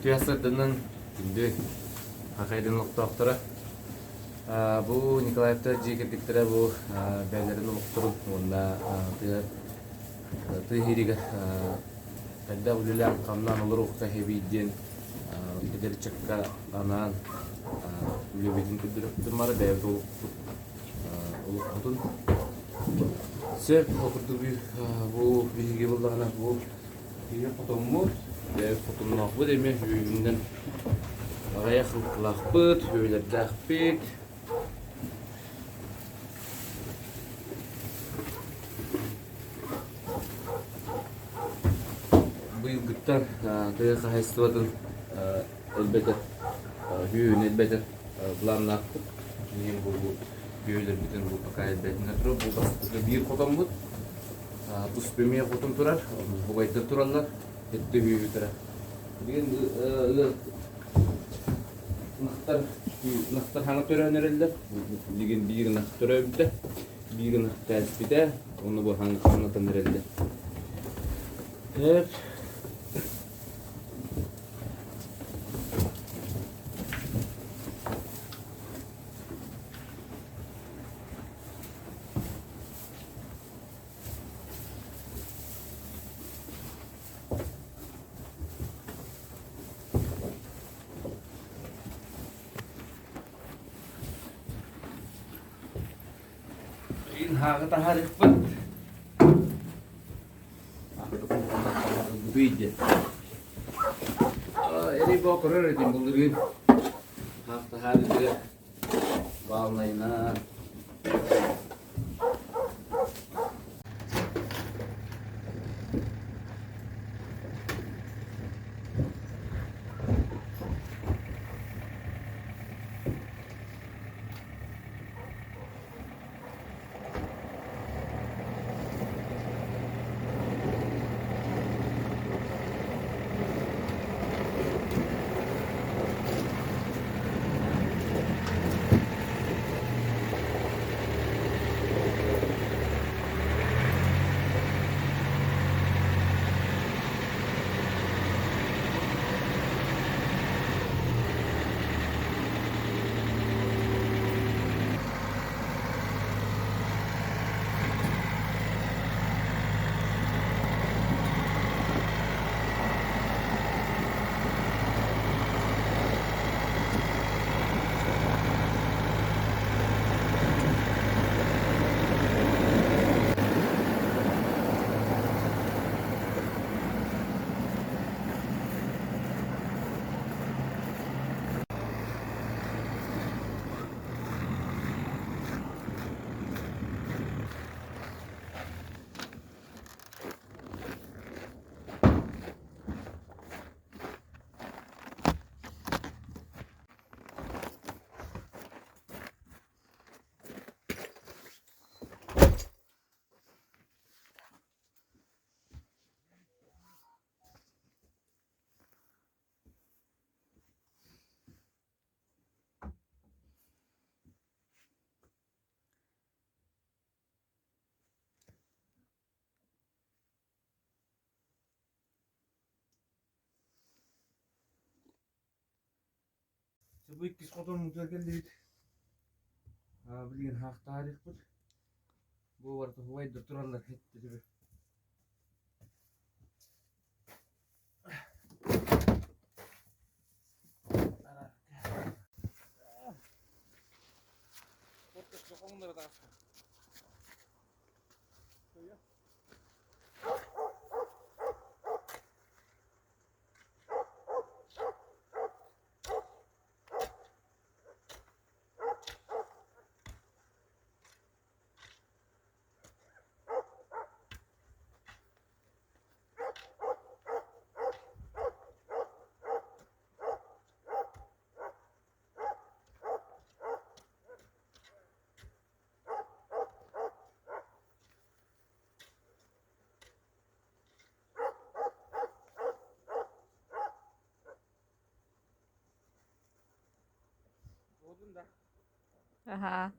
Үтүө сырдынан күндү Хахайдын олохтоохторо. Бу Николаевтар дьиэ кэргэттэрэ бу бэйэлэрин олохторун уонна тыа тыа иһиригэр хайдах үлэлээн-хамнаан олоруохха эбий диэн эдэр ыччакка анаан үлэбитин көрдөрөхпүтүн бары бэйэбит олохпут олохпутун сөп ол курдук бу биһиги буллаҕына бу Биһиги хотоммут, хотонноохпут эмиэ үһүнэн аҕыйах ылкылаахпыт, үөлэрдээхпит. Быйылгыттан тыа хаһаайыстыбатын элбэтэр, үһүн элбэтэр былааннаахпыт. Билигин бу үөлэрбитин бу пока элбэтинэ турар. Бу бастакы биир хотоммут. Туспа эмиэ хотун турар, убайдар тураллар, өттө үһүтэрэ. Билигин ыал ынахтар ынахтар хаҥа төрөөн эрэллэр. Билигин биир ынах төрөөбүтэ, биир ынах тээспитэ, уонна бу хаҥа хаҥатан эрэллэр. Инһааҕы таһаарыахпыт. Быйды. Эри бо көрөр этим былырыын. Хаах таһаарыыга баалнайына Бу иккис хотоммутугар кэллибит. Билигин хаахтаарыахпыт. Бу барыта убайдар тураллар эттэ Аһаа.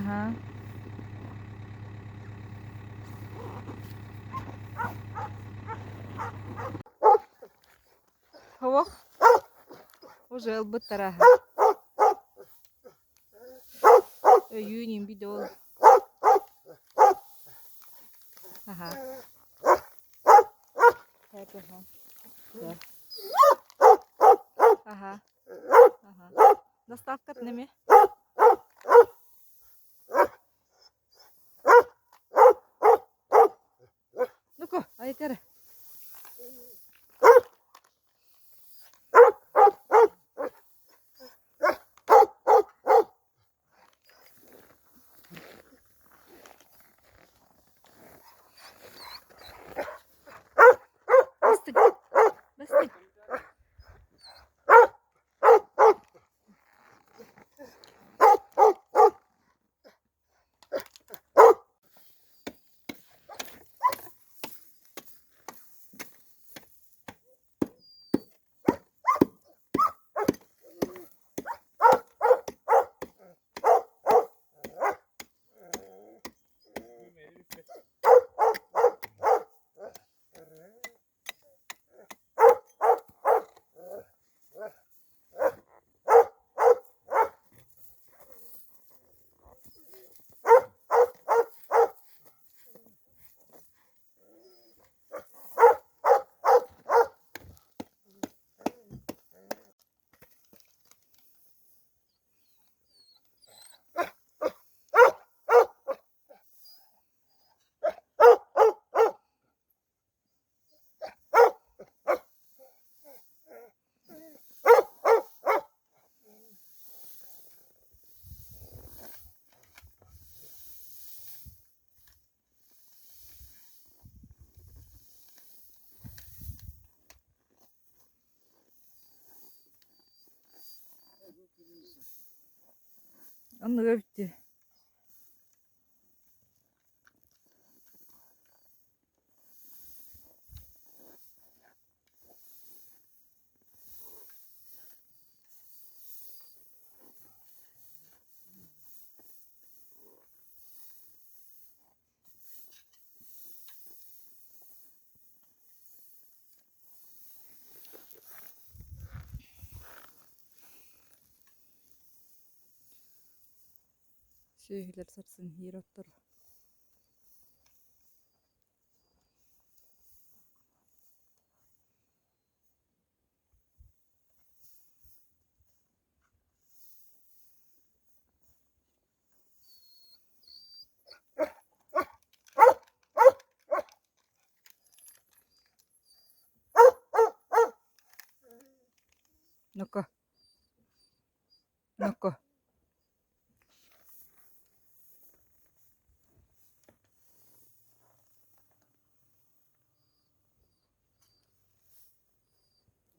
Аһаа. Суох. Уже ылбыттара аһа. Өйүүн имбит ол. Аһаа. Аһаа. Аһаа. Доставкат неме? Ну-ка, айкара. Бастык. Бастык. Оннуга эбит Сүөһүлэр сарсын иһиир оттор. Ну-ка. Ну-ка.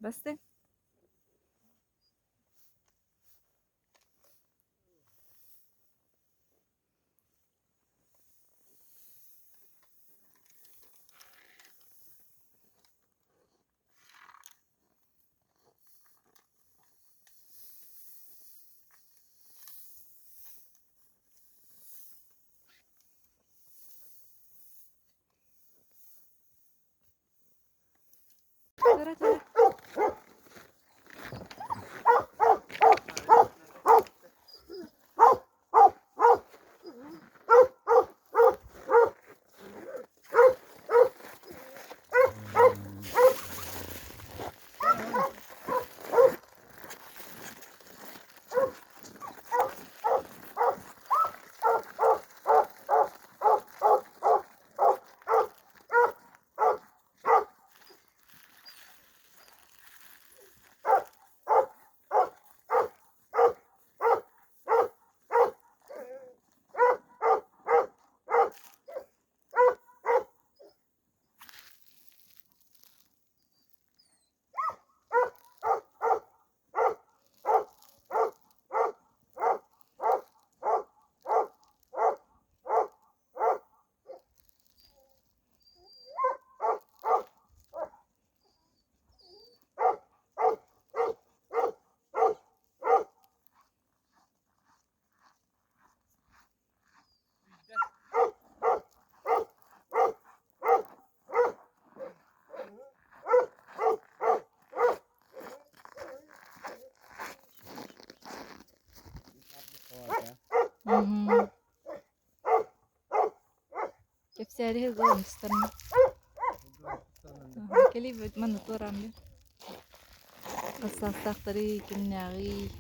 Басты. Tara tara. Кэпсээри сылдьан тустарына. Кэлий манна туораан бир. Хас саастаахтарый, кимнээҕий?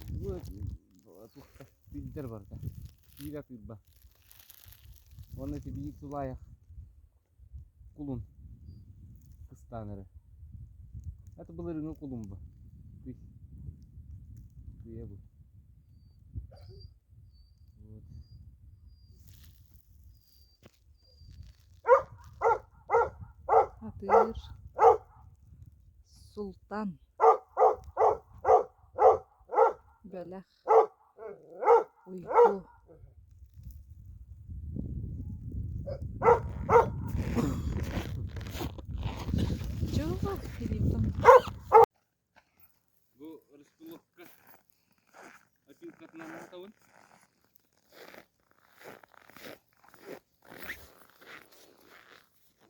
Билдер барда. Биир атыырба. Уонна ити биир тулаайах кулун кыстаан эрэ. Это былырыҥҥы кулун бу. Күй. Күйэ бу. Вот. Атыыр Султан Бэлэх Уйгу Чуох Филиппом Бу Рыскуловка опилкатынан аһатабын.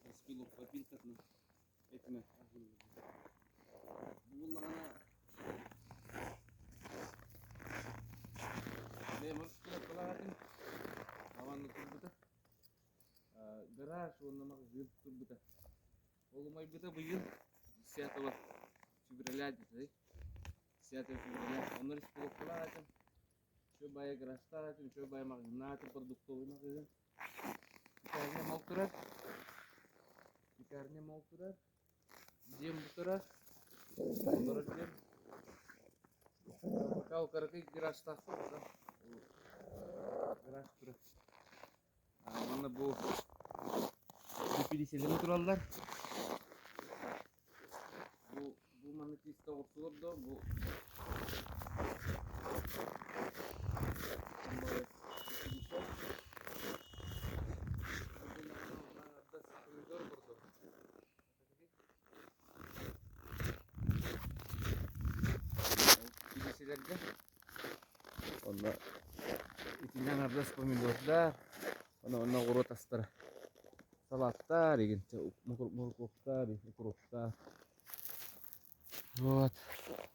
Рыскуловка опилкатынан этимэ Бу буллаҕына бэйэм Рыскуловкалаах этим. Аванна турбута. Гараж уонна маҕаһыын турбута. Ол умайбыта быйыл 10 февраля где-то, 10 февраля. Онно республикалаах этим. Үчүгэй баайы гаражтаах этим, үчүгэй баайы маҕаһыыннаах этим, продуктовый маҕаһыын. Пекарня мол турар. Пекарня мол турар. Дьиэм бу турар. Олорор дьиэм. Пока ол кыракый гаражтаахпын, пока гараж турар. Уонна бу тэпилииссэлэрин тураллар. Бу бу маннык лиискэ оҕурсулар дуо? Бу Тэпилииссэлэргэ Онно итиннэ аҥардас помидордар, онно онно оҕуруот астара, салаттар игин моркуоптар, укроптар. Вот.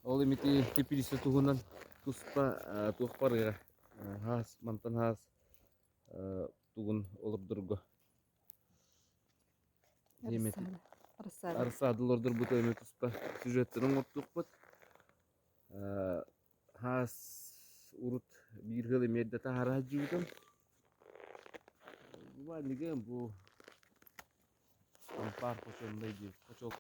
Ол имити теплица туһунан туспа туох барыа хаас мантан хаас тугун олордорго Рассада олордорбут эмэ туспа сюжеттарын оҥортуохпут. Хаас урут биир ыал эмиэ эрдэ таһаара сылдьыбытым. Бу манныгы бу ампаар хочуолунай диир хочуол.